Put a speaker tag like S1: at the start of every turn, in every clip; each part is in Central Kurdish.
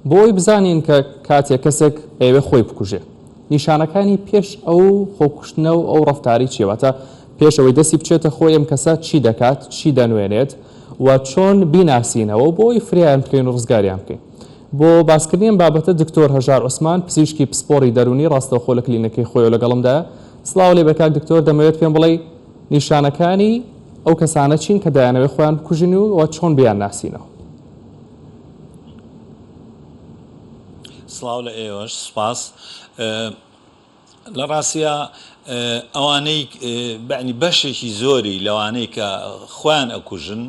S1: بۆ ئەوەی بزانین کە کاتێک کەسێک ئەیەوێ خۆی بکوژێ نیشانەکانی پێش ئەو خۆکوشتنە و ئەو ڕەفتارەی چیە؟ واتە پێش ئەوەی دەستی بچێتە خۆی ئەم کەسە چی دەکات، چی دەنوێنێت و چۆن بیناسینەوە بۆ ئەوەی فریایان بکەوین و ڕزگاریان بکەین. بۆ باسکردنی ئەم بابەتە دکتۆر هەژار عوسمان پزیشکی پسپۆڕی دەروونی ڕاستەوخۆ لە کلینەکەی خۆیەوە لەگەڵمدایە. سڵاو لێبێ کاک دکتۆر دەمەوێت پێم بڵێی نیشانەکانی ئەو کەسانە چین کە دەیانەوێت خۆیان بکوژن و چۆن بیانناسینەوە؟
S2: سڵاو لە ئێوەش سوپاس. لە ڕاستیا ئەوانەی بەعنی بەشێکی زۆری لەوانەی کە خۆیان ئەکوژن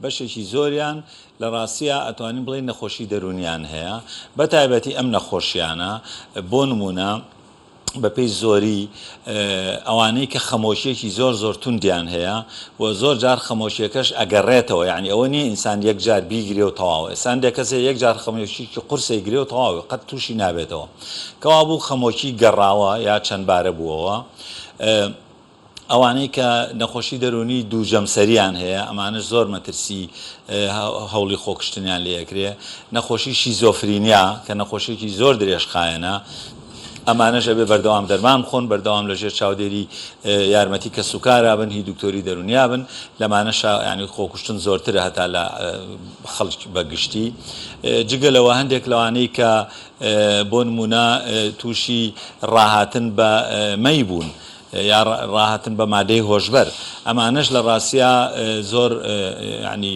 S2: بەشێکی زۆریان لە ڕاستیا ئەتوانین بڵێین نەخۆشی دەروونیان هەیە بە تایبەتی ئەم نەخۆشیانە بۆ نمونە بەپێی زۆری ئەوانەی کە خەمۆکیەکی زۆر زۆر توندیان هەیە و زۆر جار خەمۆکیەکەش ئەگەڕێتەوە یانی ئەوە نیە ئینسان یەک جار بیگرێ و تەواو ئێستا هەندێک کەس هەیە یەک جار خەمۆکیەکی قورس ئەیگرێ و تەواو قەت توشی نابێتەوە کەوابوو خەمۆکی گەڕاوە یا چەند بارە بووەوە. ئەوانەی کە نەخۆشی دەروونی دوو جەمسەریان هەیە، ئەمانەش زۆر مەترسی هەوڵی خۆکوشتنیان لێ ئەکرێ. نەخۆشی شیزۆفرینیا کە نەخۆشیەکی زۆر درێژخایەنە، ئەمانەش ئەبێ بەردەوام دەرمان بخۆن، بەردەوام لە ژێر چاودێری یارمەتی کەسوکارا بن، هی دکتۆری دەروونیا بن. لەمانەشا یانی خۆکوشتن زۆرترە هەتا لە خەڵک بە گشتی. جگە لەوە هەندێک لەوانەی کە بۆ نموونە تووشی ڕاهاتن بە مەی بوون، یا ڕاهاتن بە مادەی هۆشبەر ئەمانەش لە ڕاستیا زۆر یانی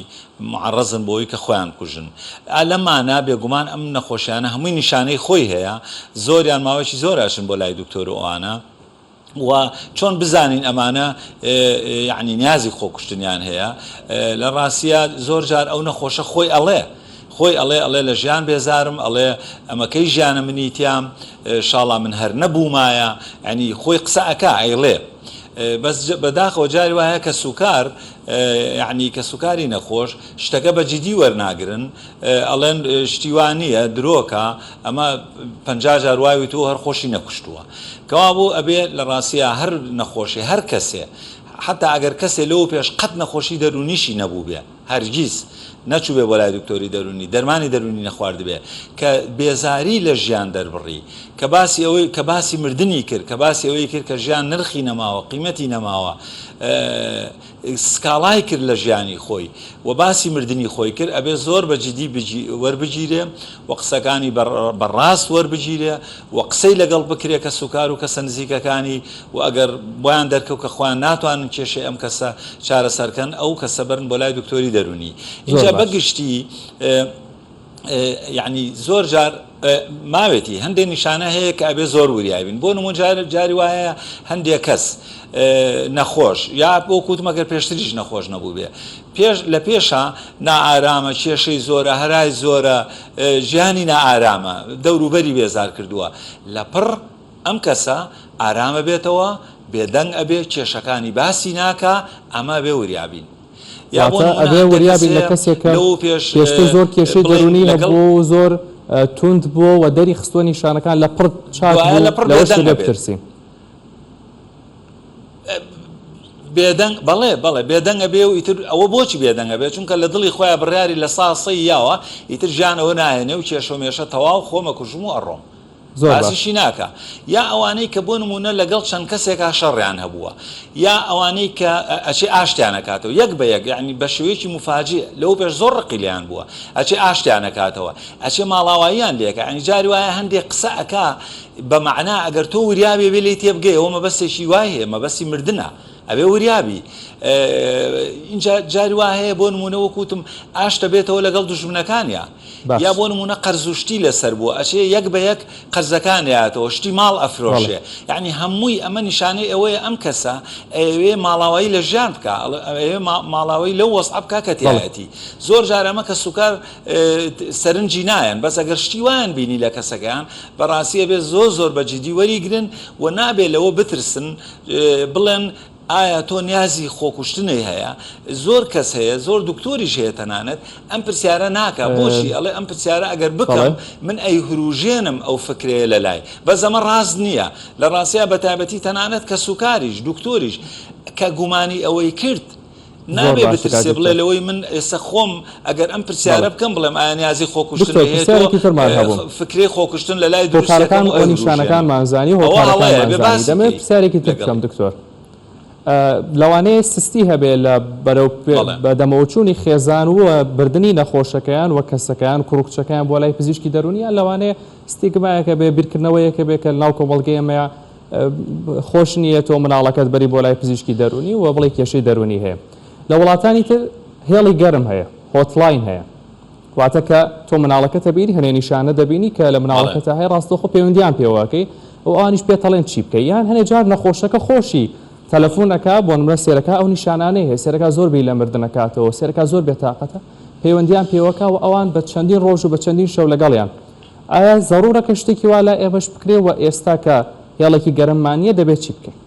S2: معەڕەزن بۆی کە خۆیان بکوژن ئا لەمانە بێگومان ئەم نەخۆشیانە هەمووی نیشانەی خۆی هەیە زۆریان ماوەیەکی زۆر ئەچن بۆ لای دکتۆر و ئەوانە و چۆن بزانین ئەمانە یعنی نیازی خۆکوشتنیان هەیە لە ڕاستیا زۆر جار ئەو نەخۆشە خۆی ئەڵێ خۆی ئەڵێ ئەڵێ لە ژیان بێزارم ئەڵێ ئەمە کەی ژیانە منی تیام شاڵا من هەر نەبوومایە یانی خۆی قسە ئەکا ئەیڵێ بەس بەداخەوە جاری وایە کە سوکار یعنی کە سوکاری نەخۆش شتەکە بە جدی وەرناگرن ئەڵێن شتی وا نییە درۆکە ئەمە پەنجا جار وای وتووە هەر خۆشی نەکوشتووە کەوابوو ئەبێ لە ڕاستیا هەر نەخۆشی هەر کەسێ حتا ئەگەر کەسێ لەوە پێش قەت نەخۆشی دەروونیشی نەبووبێ هەرگیز نەچووبێ بۆ لای دکتۆری دەروونی، دەرمانی دەروونی نەخواردبێ، کە بێزاری لە ژیان دەربڕی، کە باسی ئەوەی کە باسی مردنی کرد، کە باسی ئەوەی کرد کە ژیان نرخی نەماوە، قیمەتی نەماوە، سکاڵای کرد لە ژیانی خۆی و باسی مردنی خۆی کرد، ئەبێ زۆر بە جیدی وەربگیرێ و قسەکانی بە ڕاست وەربگیرێ و قسەی لەگەڵ بکرێ کەسوکار و کەسە نزیکەکانی و ئەگەر بۆیان دەرکەوت کە خۆیان ناتوانن کێشەی ئەم کەسە چارەسەر کەن ئەو کەسە بەرن بۆ لای دکتۆری دەروونی ئینجا بە گشتی یعنی زۆر جار ماوێتی هەندێک نیشانە هەیە کە ئەبێ زۆر وریابین بۆ نموونە جار جاری وایە هەندێک کەس نەخۆش یا بۆ کوتم ئەگەر پێشتریش نەخۆش نەبوو بێ پێش لە پێشا نائارامە کێشەی زۆرە هەرای زۆرە ژیانی نائارامە دەوروبەری بێزار کردووە لەپڕ ئەم کەسە ئارام ئەبێتەوە، بێدەنگ ئەبێ، کێشەکانی باسی ناکا، ئەمە ئەبێ وریا بین. یا بۆ
S1: واتە
S2: نموونە
S1: ئەبێ
S2: هەندێک
S1: وریا
S2: کەس
S1: بین لە
S2: هەیە
S1: کەسێک کە
S2: لەوەو پێش
S1: پێشتر زۆر کێشەی
S2: بڵێین
S1: دەروونی
S2: لەگەڵ
S1: هەبووە و زۆر توند بووە و دەری خستووە نیشانەکان لە پڕ چاک
S2: دوایە
S1: بوو،
S2: لەپڕ
S1: لەوەش
S2: بێدەنگ
S1: دەبێ
S2: ئەبێت.
S1: بترسین.
S2: بێدەنگ بەڵێ بەڵێ بێدەنگ ئەبێ و ئیتر ئەوە بۆچی بێدەنگ ئەبێ چونکە لە دڵی خۆیا بڕیاری لە سا سەی یاوە ئیتر ژیان ئەوە ناهێنێ و کێشە و مێشە تەواو خۆم ئەکوژم و ئەڕۆم.
S1: زۆر باش.
S2: باسیشی ناکا یا ئەوانەی کە بۆ نموونە لەگەڵ چەند کەسێکا شەڕیان هەبووە یا ئەوانەی کە ئەچێ ئاشتیان ئەکاتەوە یەک بە یەک یانی بە شێوەیەکی موفاجیئ لەوە پێش زۆر ڕقی لێیان بووە ئەچێ ئاشتیان ئەکاتەوە ئەچێ ماڵاواییان لێ ئەکا یانی جاری وایە هەندێک قسە ئەکا بە مەعنا ئەگەر تۆ وریا بێ بێ لێی تێبگەی ئەوە مەبەستێکی وای هەیە مەبەستی مردنە ئەبێ وریا بی ئینجا جاری وا هەیە بۆ نموونە وەکو وتم ئاشتە بێتەوە لەگەڵ دوژمنەکانیا
S1: باش.
S2: یا بۆ نموونە قەرز و شتی لەسەر بووە ئەچێ یەک بە یەک قەرزەکان ئەیاتەوە شتی ماڵ
S1: بەڵێ.
S2: ئەفرۆشێ یەعنی هەمووی ئەمە نیشانەی ئەوەیە ئەم کەسە ئەیەوێ ماڵاوایی لە ژیان بکا ئەیەوێ ماڵاوایی لەو وەزعە بکا کە
S1: بەڵێ.
S2: تیایەتی زۆر جار ئەمە کەسوکار سەرنجی نایەن بەس ئەگەر شتی وایان بینی لە کەسەکەیان بەڕاستی ئەبێ زۆر زۆر بە جیدی وەریگرن و نابێ لەوە بترسن بڵێن ئایا تۆ نیازی خۆکوشتنی هەیە؟ زۆر کەس هەیە، زۆر دکتۆریش هەیە تەنانەت ئەم پرسیارە ناکا، بۆچی؟ ئەڵێ ئەم پرسیارە ئەگەر بکەم من ئەیهروژێنم ئەو فکرەیە لەلای، بەس ئەمە ڕاست نییە لە ڕاستیا بەتایبەتی تەنانەت کەسوکاریش دکتۆریش کە گومانی ئەوەی کرد.
S1: زۆر
S2: نابێ
S1: باشە کاک
S2: بترسێ بڵێ
S1: دکتۆر.
S2: لەوەی من ئێستا خۆم ئەگەر ئەم پرسیارە
S1: بەڵێ.
S2: بکەم بڵێم ئایا نیازی خۆکوشتنم
S1: دکتۆر
S2: هەیە تۆ
S1: پرسیارێکی ترمان هەبوو.
S2: فکرەی خۆکوشتن لە لای دروست
S1: هۆکارەکان
S2: ئەکەم و
S1: و
S2: ئەیوروژێنم.
S1: نیشانەکانمان زانی و
S2: ئەوە هەڵەیە
S1: هۆکارەکانمان
S2: ئەبێ
S1: زانی
S2: باسی
S1: دەمەوێت
S2: کەی
S1: پرسیارێکی تر بکەم
S2: لەگەڵی.
S1: دکتۆر لەوانەیە سستی هەبێ لە بەرەو
S2: بەڵێ.
S1: بەدەمەوەچوونی خێزان و بردنی نەخۆشەکەیان و کەسەکەیان کوڕ و کچەکەیان بۆ لای پزیشکی دەروونی یان لەوانەیە ستیگمایەکە بێ بیرکردنەوەیەکە بێ کە لەناو کۆمەڵگەی ئێمەیە خۆش نییە تۆ مناڵەکەت بەری بۆ لای پزیشکی دەروونی و بڵێ کێشەی دەروونی هەیە لە وڵاتانی تر هێڵی گەرم هەیە hotline هەیە واتە کە تۆ مناڵەکەتە بینی هەنێ نیشانە دەبینی کە لە مناڵەکەتا هەیە ڕاستەوخۆ پەیوەندیان پێوەکەی و ئەوانیش پێت ئەڵێن چی بکەی یان هەنێ جار نەخۆشەکە خۆشی تەلەفون ئەکا بۆ نمرە سێرەکا ئەو نیشانانەی هەیە سێرەکا زۆر بیر لە مردن ئەکاتەوە سێرەکا زۆر بێتاقەتە پەیوەندیان پێوەکا و ئەوان بە چەندین ڕۆژ و بە چەندین شەو لەگەڵیان ئایا زەڕوورە کە شتێکی وا لای ئێمەش بکرێ و ئێستا کە هێڵێکی گەرممان نییە دەبێت چی بکەین؟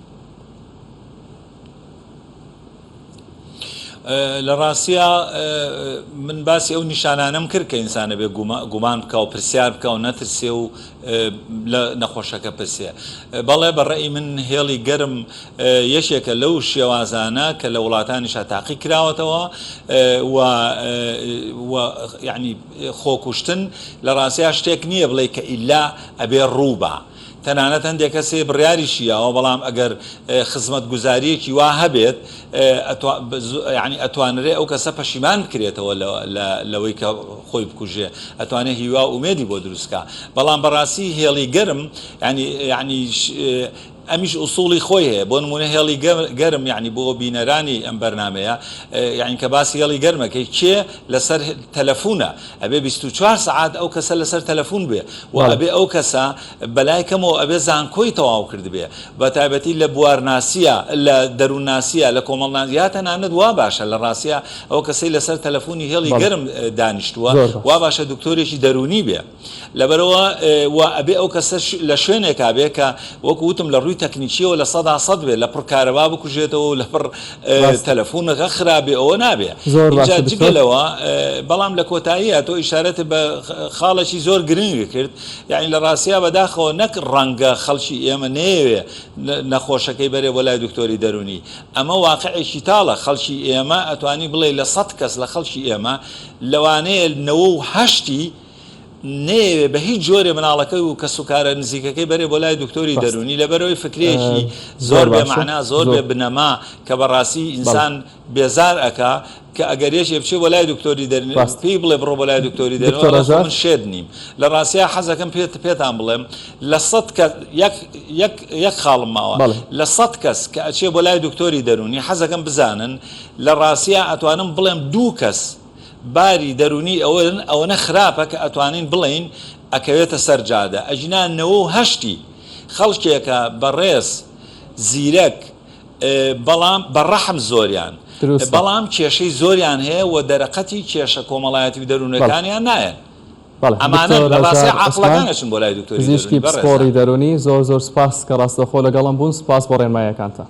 S2: لە ڕاستیا من باسی ئەو نیشانانەم کرد کە ئینسان ئەبێ گومان بکا و پرسیار بکا و نەترسێ و لە نەخۆشەکە پرسێ. بەڵێ بە ڕەئی من هێڵی گەرم یەکێکە لەو شێوازانە کە لە وڵاتانیشا تاقی کراوەتەوە و و یانی خۆکوشتن لە ڕاستیا شتێک نییە بڵێی کە ئیلا ئەبێ ڕوو با. تەنانەت هەندێک کەس هەیە بڕیاریشی یاوە بەڵام ئەگەر خزمەتگوزارییەکی وا هەبێت یانی ئەتوانرێ ئەو کەسە پەشیمان بکرێتەوە لەوەی کە خۆی بکوژێ ئەتوانێ هیوا و ئومێدی بۆ دروست کا بەڵام بەڕاستی هێڵی گەرم یانی یانی ئەمیش ئوسوڵی خۆی هەیە بۆ نمونە هێڵی گەرم یعنی بۆ بینەرانی ئەم بەرنمەیە یعنی کە باسی هێڵی گەرمەکەی کێ لەسەر تەلەفونە ئەبێ 24 سەعات ئەو کەسە لەسەر تەلەفون بێ و ئەبێ ئەو کەسە بەلای کەمەوە ئەبێ زانکۆی تەواو کردبێ بە تایبەتی لە بوارناسیە لە دەروونناسیە لە کۆمەڵناس یا تەنانەت وا باشە لە ڕاستیا ئەو کەسەی لەسەر تەلەفونی هێڵی گەرم دانیشتووە وا باشە دکتۆرێکی دەروونی بێ. لەبەرئەوە و ئەبێ ئەو کەسە لە شوێنێکا بێ کە وەکو وتم لە ڕووی تەکنیکیەوە 100% بێ لە پڕ کارەبا بکوژێتەوە و لە پڕ تەلەفونەکە خراپ بێ ئەوە نابێ
S1: زۆر
S2: ئینجا
S1: باشە
S2: جگە
S1: دکتۆر.
S2: لەوە بەڵام لە کۆتاییە تۆ ئیشارەت بە خاڵێکی زۆر گرنگ کرد یعنی لە ڕاستیا بەداخەوە نەک ڕەنگە خەڵکی ئێمە نەیەوێ نەخۆشەکەی بەرێ بۆ لای دکتۆری دەروونی ئەمە واقعێکی تاڵە خەڵکی ئێمە ئەتوانی بڵێ لە سەد کەس لە خەڵکی ئێمە لەوانەیە نەوە و هەشتی نەیەوێ بە هیچ جۆرێ مناڵەکەی و کەسوکارە نزیکەکەی بەرێ بۆ لای دکتۆری
S1: ڕاست.
S2: دەروونی لەبەرئەوەی فکرەیەکی
S1: زۆر
S2: زۆر بێ
S1: باشە
S2: مەعنا زۆر
S1: زۆر
S2: بێ بنەما کە بەڕاستی
S1: بەڵێ.
S2: ئینسان بێزار ئەکا کە ئەگەر یەکێ بچێ بۆ لای دکتۆری دەروونی
S1: ڕاست.
S2: پێی بڵێ بڕۆ بۆ لای دکتۆری دەروونی
S1: دکتۆر
S2: ئەڵێ خۆ
S1: هەژار.
S2: من شێت نیم لە ڕاستیا حەزەکەم پێت پێتان بڵێم لە سەد کەس یەک یەک یەک خاڵم ماوە
S1: بەڵێ.
S2: لە سەد کەس کە ئەچێ بۆ لای دکتۆری دەروونی حەزەکەم بزانن لە ڕاستیا ئەتوانم بڵێم دوو کەس باری دەرونی ئەوەن ئەوەنە خراپە کە ئەتوانین بڵێین ئەکەوێتە سەر جادە ئەگینا نەوە و هەشتی خەڵکێکە بەڕێز زیرەک بەڵام بە ڕەحم زۆریان
S1: دروستە.
S2: بەڵام کێشەی زۆریان هەیە و دەرەقەتی کێشە کۆمەڵایەتی و
S1: بەڵێ.
S2: دەرونەکانیان نایەن
S1: بەڵێ
S2: ئەمانەن
S1: دکتۆر
S2: لە ڕاستیا
S1: هەژار عوسمان
S2: عاقڵەکان ئەچن بۆ لای دکتۆری
S1: پزیشکی
S2: دەرونی
S1: پسپۆڕی
S2: بەڕێزان.
S1: دەرونی زۆر زۆر سوپاس کە ڕاستەوخۆ لەگەڵم بوون سوپاس بۆ ڕێنماییەکانتان.